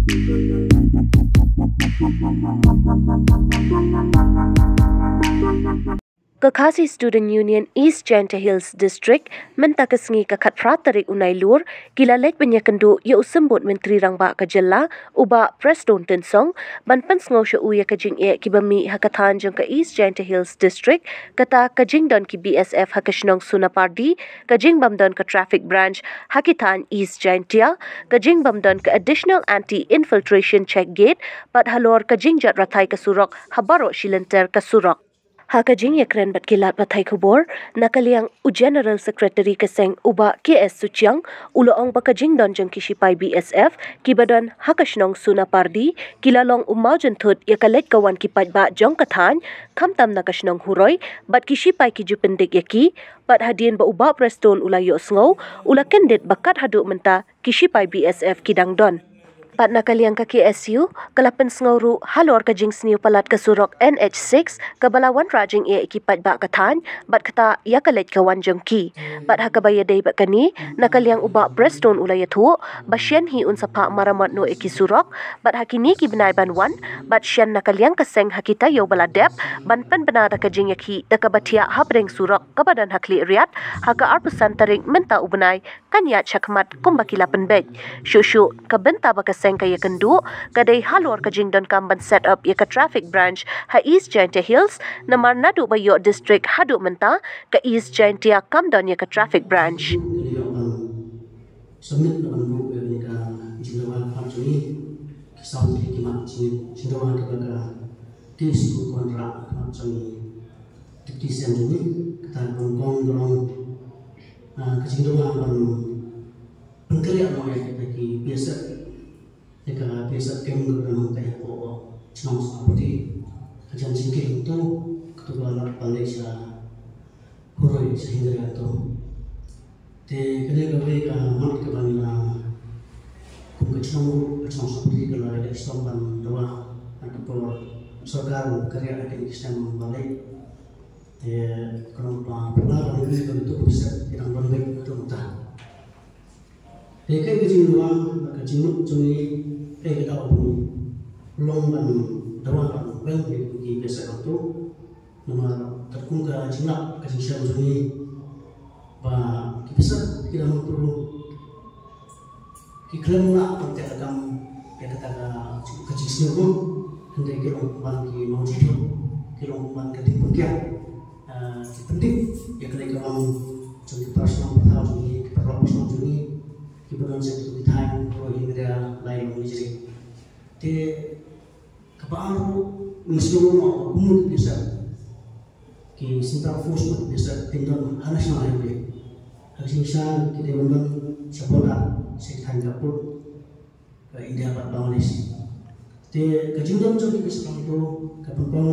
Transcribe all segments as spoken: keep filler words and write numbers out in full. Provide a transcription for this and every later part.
Ka Khasi Student Union East Jaintia Hills District, mynta ka sngi ka khatphra tarik u Nailur, ki la leit ban ïakynduh ïa u Symbud Myntri Rangbah ka jylla, u Bah Prestone Tynsong, ban pynsngew sha u ïa ka jingeh kiba mih ha ka thaiñ jong ka East Jaintia Hills District, kata ka jingdon ki B S F ha ka shnong Sunapardi, ka jingbymdon ka traffic branch ha ki thaiñ East Jaintia, ka jingbymdon ka Additional Anti-Infiltration Check Gate, bad halor ka jingjot rathai ka surok ha baroh shi lynter ka surok. Ha ka jingïakren bad ki lad pathai khubor, na ka liang u General Secretary ka seng u Bah K S Suchiang, u la ong ba ka jingdon jong ki shipai B S F kiba don ha ka shnong Sunapardi, ki la long u mawjynthut ïa ka leit ka wan ki paidbah jong ka thaiñ, khamtam na ka shnong Huroi, bad ki shipai ki ju pyndik ïa ki, bad hadien ba u Bah Prestone u la ïohsngew, u la kyndit ba kat haduh mynta ki shipai B S F ki dang don. Bad na ka liang ka K S U, ka la pynsngew ruh halor ka jingsniew palat ka surok N H six, kaba la wanrah jingeh ïa ki paidbah ka thaiñ, bad kata ïa ka leit ka wan jong ki. Bad ha kaba ïadei bad kane, na ka liang u Bah Prestone u la ïathuh ba shen hi un sa phah maramot noh ïa ki surok, bad ha kine ki bnai ban wan, bad shen na ka liang ka seng ha ki taïew ba la dep, ban pynbna da ka jingïakhih da kaba thiah hapdeng surok kaba don ha Khliehriat, ha ka arphew san tarik mynta u bnai, kan ïaid shakhmat kumba ki la pynbeit. Shuh shuh, ka bynta ba ka seng ka ïakynduh ka dei halor ka jingdonkam ban set up ïa ka traffic branch ha East Jaintia Hills, namar naduh ba ïoh district haduh mynta, ka East Jaintia kam don ïa ka traffic branch. Submit na ban buh ïa kane ka jingdawa khmat jong ngi, ki saw tylli ki mat jingdawa kiba ka K S U ka wanrah khmat jong ngi, Deputy C M jong ngi, kata ka nyngkong ka long, ah, ka jingdawa ban pynkhreh noh ïa kita ki B S F, ïa ka B S F camp kaba don hangtai hapoh shnong Sunapardi, ka jan jingkieng to, kato ka lad ban leit sha Huroi sha Hynriat to. Te kane kawei ka mat kaba ngi la, kum ka shnong ruh, ka shnong Sunapardi ka la leit shitom ban dawa na ka por sorkar ka ïa ka kine ki snem ba leit. Te ka long ba pura ka ngi ka ngi tu ka B S F ki dang ban leit ka tu ta. Te ka ka jingdawa, ka jingmut jong ngi, ka ka daw long ban dawa ban weng ki B S F tu. Namar katkum ka jinglap ka jingshem jong ngi ba ki pisa ki la mut ruh ki khlem lah ban teh lakam ïa kata ka, ka jingsngew ruh, hynrei ki long ban ki mawjynthut, ki long ban ka ding pynkiang, ah, ki pyndep ïa ka lei ka bam jong ki para shnong para thaw jong ngi, ki para lok para shnong jong ngi, kiba don sha ki thaiñ Hynriat, Lailung, Nongrim. Te kaba ar ruh ngi sngewthuh ba kumno ki B S F, ki Central Force bad ki B S F kin don ha National Highway. Ha ka jingshisha ki dei ban don sha border, sha ki thaiñ ka pud ka India bad Bangladesh. Te ka jingdon jong ki B S F hangto ka pynpaw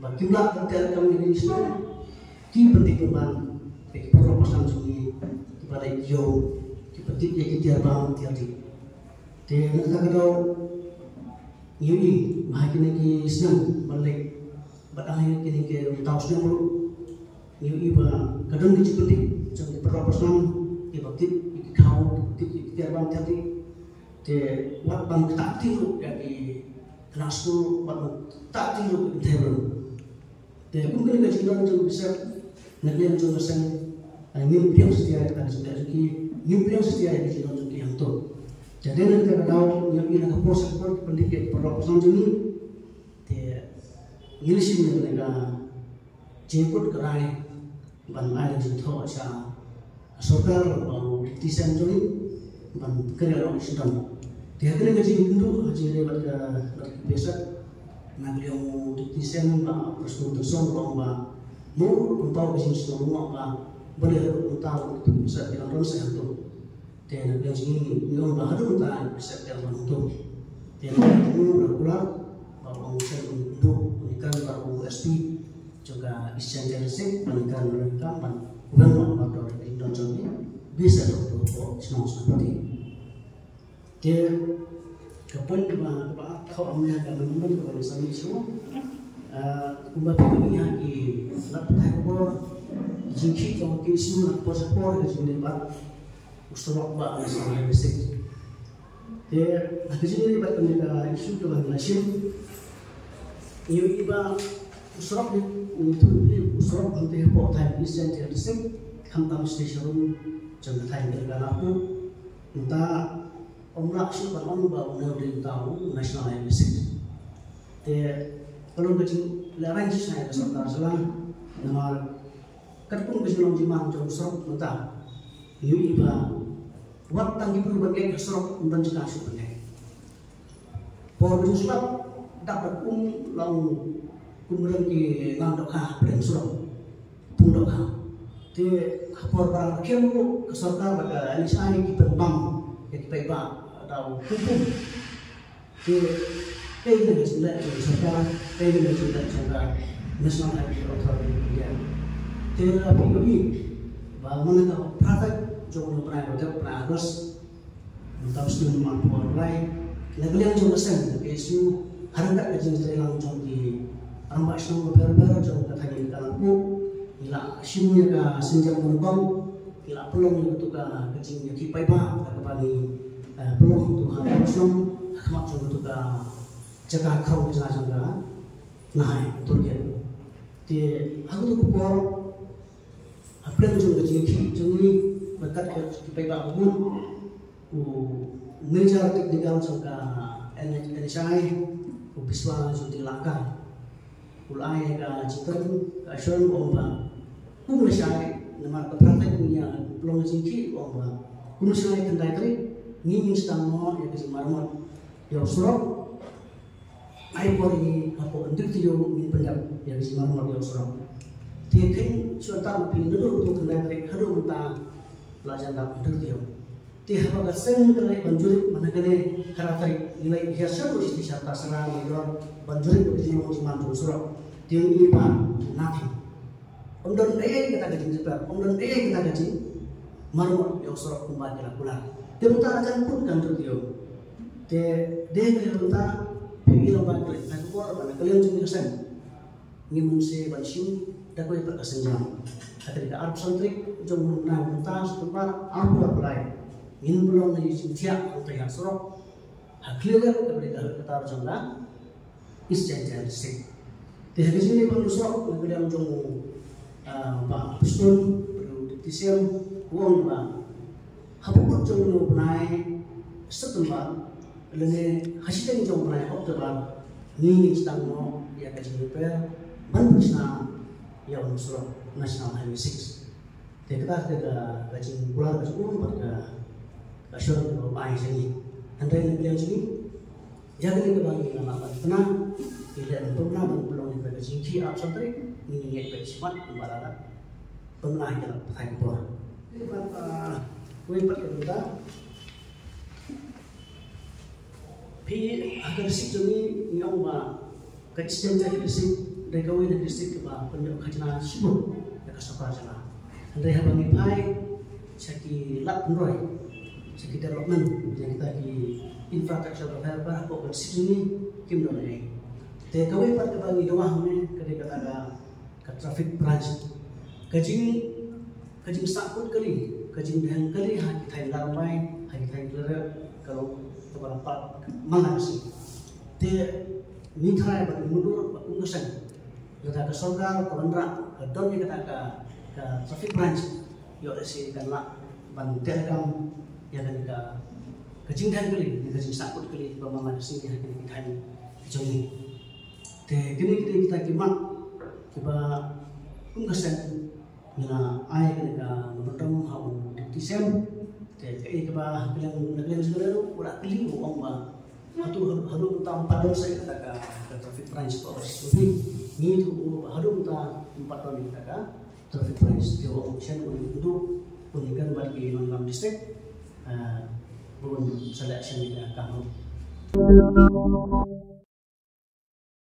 ba kim lah ban teh lakam ïa ki jingsngew, ki pyndep pynban ïa ki para lok para shnong jong ngi, kiba leit ïew, kiba tip ïa ki tiar bam tiar dih. Te na kata ka daw ngi ïohi ba ha kine ki snem ban leit, bad ha kine ki ryntaw snem ruh, ngi ïohi ba ka don ka jingpyndep jong ki para lok para shnong kiba tip ïa ki khaw, kiba tip ïa ki tiar bam tiar dih. Te wat ban ktah kti ruh ïa ki khynnah skul, wat ban ktah kti ruh ïa ki kynthei ruh. Te kum kane ka jingdon jong ki B S F, na ka liang jong ka seng, eh, ngim pdiang satia ïa ka jingdon jong ki, ngim pdiang satia ïa ka jingdon jong ki hangto. Te dei na kata ka daw ngi ïohi na ka por sha ka por ki pyndep ïa ki para lok para shnong jong ngi. Te ngi la shim ïa kane ka jingkut ka rai ban ai ka jingthoh sha sorkar, ba u Deputy C M jong ngi ban kren ïa ka shitom. Te ha kane ka jingkynduh, ha jingkynduh bad ka, bad ka B S F, na ka liang u Deputy C M Bah Prestone Tynsong u la ong ba mut u pynpaw ka jingsngew u ong ba balei haduh mynta u Deputy C M ki dang don sa hangto. Te na ka liang jong ngi ngi ong ba haduh mynta ki B S F ki dang don hangto. Te na ka liang jong ngi u la kular ba u ong shen u kynduh u ïakren bad u S P jong ka East Jaintia Hills District, ban ïakren ban ïakren ban weng noh ba ka jingdon jong ki B S F hapoh shnong Sunapardi. Te ka point kaba, kaba ar, kaba ar ka long kaba ngi sa mih shuh. Ah, kumba phi ïohi ha ki lad pathai khubor, jingkhih jong ki issue na ka por sha ka por ka jingdon bad u surok ba ha National Highway six. Te ha ka jingïakhun bad ka issue kaba ngi la shim, ngi ïohi ba u surok, ngi ïohi u surok hangtei hapoh thaiñ East Jaintia District, khamtam sha rum jong ka thaiñ Dkhar Nahpu. Mynta ym lah shuh ban ong ba une u dei uta u National Highway six. Te ka long ka jinglehrain shisha ïa ka sorkar jylla, namar katkum ka jinglong jingman jong u surok mynta, ngi ïohi ba wat tang ki briew ban ngeit ha surok ym don jingkyrkhu ban ngeit. Por ba ju slap, dap da kum long kum don ki nang dohkha hapdeng surok, pung dohkha. Te ha por ba rangkhia ruh ka sorkar bad ka N H A I ki pynbam ïa ki paidbah da u pung pung. Te, te ka jingleh jong ka sorkar, te ka jingleh jong ka National Highway Authority of India. Te lada phi ïohi ba man la ka phra tarik jong u bnai ba dep, u bnai August, mynta u snem arphew ar lai, na ka liang jong ka seng K S U, ha ryngkat ka jingïatreilang jong ki rangbah shnong bapher bapher jong ka thaiñ Dkhar Nahpu, ngi la shim ïa ka sienjam nyngkong, ngi la pynlong ïa katu ka jingïakhih paidbah, kaba ngi, eh, pynlong ïa katu ha ka shnong, ha khmat jong katu ka jaka khraw jaka jong ka Nahai Tollgate. Te ha katu ka por, hapdeng jong ka jingïakhih jong ngi bad ki paidbah ba bun, u Manager Technical jong ka N H I, u Biswa Jyoti Lakar, u la ai ka jingkren, ka assurance, u ong ba kum lashai, namar ka phra tarik ngi ïa pynlong ka jingïakhih, u ong ba kum lashai khyndai tarik ngin sdang noh ïa ka jingmaramot ïa u surok. Ai por ïa ngi hapoh hynriew taïew ngin pyndep ïa ka jingmaramot ïa u surok. Te kheiñ shuwa, tang phi naduh khyndai tarik haduh mynta la jan dap hynriew taïew. Te haba ka seng ka leit ban jurip man ha kane ha phra tarik, ngi leit hiar sha Ri Shatei, sha Tasara, Mawlai ban jurip ïa ka jinglong jingman jong u surok. Te ngi ïohi ba nothing. Ym don ei ei kata ka jingïapher, ym don ei ei kata ka jingmaramot ïa u surok kumba ki la kular. Te mynta la jan kut kan tu ïoh. Te dei ka mynta phi ïohi ba ka leit ka por ba na ka liang jong ka seng, ngi mynshwa ban shim da kawei pat ka seng jong. Ka tarik ka arphew san tarik jong u bnai mynta, September, arphew arphew lai, ngin pynlong ïa ka jingthiah hangtei ha surok ha Khliehriat, kaba dei ka headquarter jong ka East Jaintia District. Te ha ka jingïakhih ban u surok, na ka liang jong u, ah, Bah Prestone, u Deputy C M, u ong ba hapoh kut jong u bnai September lane ha shiteng jong u bnai October, ngin sdang noh ïa ka jingïapher ban pynshna ïa u surok National Highway six. Te kata ka, ka jingkular ka jong u bad ka, ka assurance kaba u ai sha ngi. Hynrei na ka liang jong ngi, ïa kane kaba ngi la lah ban pynbna, ngi leh ban pynbna ban pynlong ïa ka jingïakhih arphew san tarik, ngi ngeit ba shimet kumba la dep pynbna ha ka pathai ka por. Te bad, ah, wei pat ka bynta, phi, ha ka district jong ngi, ngi ong ba ka East Jaintia Hills District dei kawei na ki district kaba pynïoh khajna shibun da ka sorkar jylla. Hynrei haba ngi phai sha ki lad pynroi, sha ki development, ïa kita ki infrastructure bapher bapher hapoh ka district jong ngi kim don ei. Te kawei pat kaba ngi dawa hangne ka dei kata ka, ka traffic branch. Ka jing, ka jingsahkut kali, ka jingdheng kali ha ki thaiñ Ladrymbai, ha ki thaiñ Khliehriat, ka long kaba la pat man la ka sngi. Te ngi tharai ba ngi mudui ba kum ka seng, lada ka sorkar ka wanrah, ka don ïa kata ka, ka traffic branch, ïoh lehse kan lah ban teh kam ïa kane ka, ka jingdheng kali, ka jingsahkut kali ba man la ka sngi ha kine ki thaiñ ki jong ngi. Te kine, kine kita ki mat kiba kum ka seng ngi la ai kane ka memorandum ha u Deputy C M. Te kaei kaba ha ka liang, na ka liang jong ngi ruh u la kylli, u ong ba haduh, haduh mynta ym pat don shuh kata ka, ka traffic branch ka office. Ngi ïathuh ba haduh mynta ym pat don kata ka traffic branch. Te u ong shen un ïakynduh, un ïakynduh bad ki nongïalam district, ah, ba un sa leh shen ïa ka kam.